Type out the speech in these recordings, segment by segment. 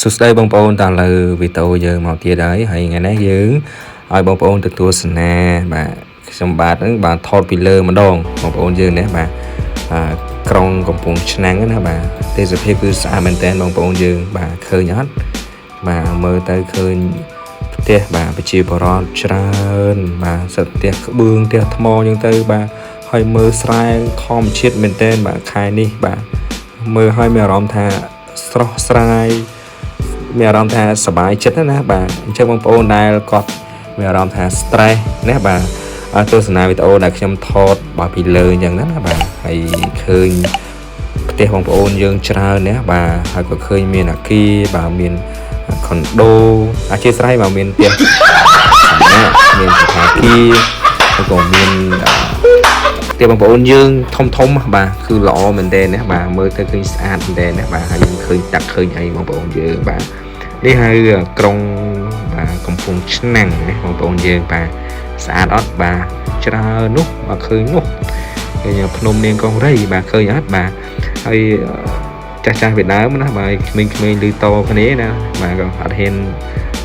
សួស្តីបងប្អូនតើឥឡូវវីដេអូយើងមកទៀតហើយហើយថ្ងៃនេះយើងឲ្យបងប្អូនទទួលស្នាបាទខ្ញុំបាទហ្នឹងបាទថតពីលើម្ដងបងប្អូនយើងណាបាទអាក្រុងកំពង់ឆ្នាំងណាបាទទេសភាពគឺស្អាតមែនតើបងប្អូនយើងបាទឃើញអត់បាទមើលទៅឃើញផ្ទះបាទប្រជាពលរដ្ឋច្រើនបាទសិតផ្ទះក្បឿងផ្ទះថ្មអញ្ចឹងទៅបាទហើយមើលស្រែធម្មជាតិមែនតើបាទខែនេះបាទមើលហើយមានអារម្មណ៍ថាស្រស់ស្រាយ មានអារម្មណ៍ថាសប្បាយចិត្តណាស់បាទអញ្ចឹងបងប្អូនដែលគាត់មានអារម្មណ៍ថា stress ណាបាទឲ្យទស្សនាវីដេអូដែលខ្ញុំថតបាទពីលើអញ្ចឹងណាបាទហើយឃើញផ្ទះបងប្អូនយើងច្រើនណាបាទហើយក៏ឃើញមានអាគារបាទមានខុនដូអធិស្ឋានបាទមានផ្ទះសំណាក់មានសណ្ឋាគារហើយក៏មានអឺ ផ្ទះបងប្អូនយើងធំធំបាទគឺល្អមែនទែនណាបាទមើលទៅឃើញស្អាតមែនទែនណាបាទហើយយើងឃើញទឹកឃើញអីបងប្អូនយើងបាទនេះហើយក្រុងបាទកំពង់ឆ្នាំងណាបងប្អូនយើងបាទស្អាតអត់បាទច្រើននោះបាទឃើញនោះឃើញភ្នំនាងកងរៃបាទឃើញអត់បាទហើយចាស់ចាស់ពីដើមណាបាទក្មេងៗឮតគ្នាណាបាទក៏អត់ហ៊ាន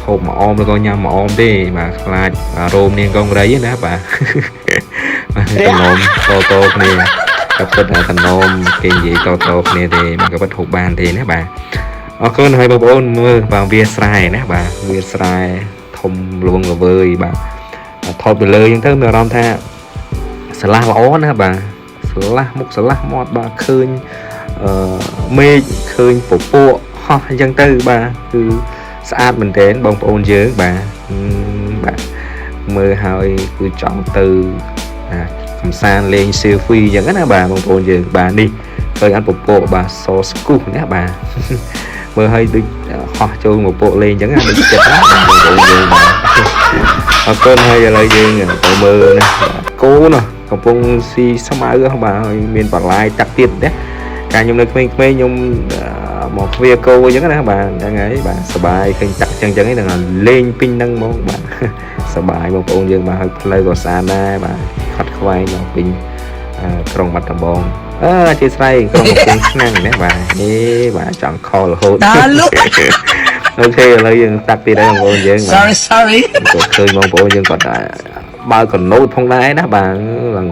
ហូបមកអមឬក៏ញ៉ាំមកអមទេបាទខ្លាចរោមនាងកងរៃណាបាទ បាទតំណមតតគ្នាក៏ពិតថាតំណមគេនិយាយតតគ្នាទេបាទក៏ពិតហូបបានទេណាបាទអរគុណហើយបងប្អូនមើលបាទវាស្រែណាបាទវាស្រែធំលវងល្វើយបាទថតទៅលើអញ្ចឹងទៅមានអារម្មណ៍ថាស្រឡះល្អណាបាទស្រឡះមុខស្រឡះមាត់បាទឃើញអឺមេឃឃើញពពកហោះអញ្ចឹងទៅបាទគឺស្អាតមែនទែនបងប្អូនយើងបាទបាទមើលហើយគឺចង់ទៅ ណាកំសាន្តលេង selfie អញ្ចឹងណាបាទបងប្អូនយើងបាទនេះឃើញអត់ពពកបាទសស្គុះណាបាទមើលឲ្យដូចហោះចូលពពកលេងអញ្ចឹងណាដូចចិត្តណាបាទបងប្អូនយើងបាទអរគុណហើយឥឡូវយើងទៅមើលណាបាទគោនោះកំពុងស៊ីស្មៅហ៎បាទហើយមានបន្លាយទឹកទៀតណាកាលខ្ញុំនៅក្មេងៗខ្ញុំមកទ្វាគោអញ្ចឹងណាបាទហ្នឹងហើយបាទសបាយឃើញទឹកអញ្ចឹងអញ្ចឹងហ្នឹងលេងពេញហ្នឹងហ្មងបាទសបាយបងប្អូនយើងបាទហើយផ្លូវក៏ស្អាតដែរបាទខាត់ខ្វែងមកពេញក្រុងបាត់ដំបងអឺអធិស្ឋានក្រុងកំពង់ឆ្នាំងណាបាទនេះបាទចង់ខលរហូត តើលោក OK ឥឡូវយើងតាក់ទៀតហើយបងប្អូនយើងបាទ Sorry, sorry. ក៏ឃើញបងប្អូនយើងគាត់បើកណូតផងដែរណាបាទឡើង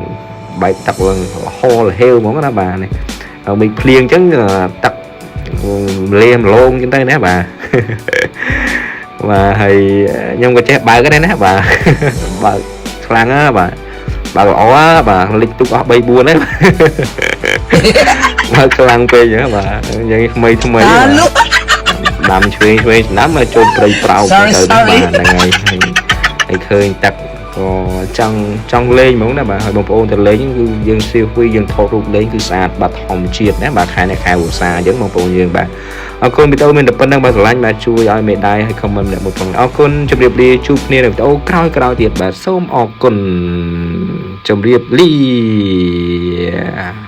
បែកទឹកឡើងហលហេវហ្មងណាបាទនេះហើយមេឃភ្លៀងអញ្ចឹងទឹកលាមលងអញ្ចឹងទៅណាបាទបាទហើយខ្ញុំក៏ចេះបើកដែរណាបាទបើកខ្លាំងណាបាទបើកល្អបាទលិចទុកអស់3 4ហើយបើកខ្លាំងពេកហ្នឹងបាទយ៉ាងថ្មីថ្មី តើលោក ដាំឆ្វេងឆ្វេងស្ដាំមកចូលព្រៃប្រោក Sorry, ទៅ sorry. បាទហ្នឹងហើយហើយឃើញទឹកក៏ចង់ចង់លេងហ្មងណាបាទហើយបងប្អូនទៅលេងគឺយើង selfie យើងថតរូបលេងគឺស្អាតបាទធម្មជាតិណាបាទខែនេះខែវស្សាអញ្ចឹងបងប្អូនយើងបាទអរគុណវីដេអូមានតែប៉ុណ្្នឹងបាទស្រឡាញ់បាទជួយឲ្យមេដៃហើយ comment ម្នាក់មួយផងអរគុណជម្រាបលាជួបគ្នានៅវីដេអូក្រោយៗទៀតបាទសូមអរគុណជម្រាបលា។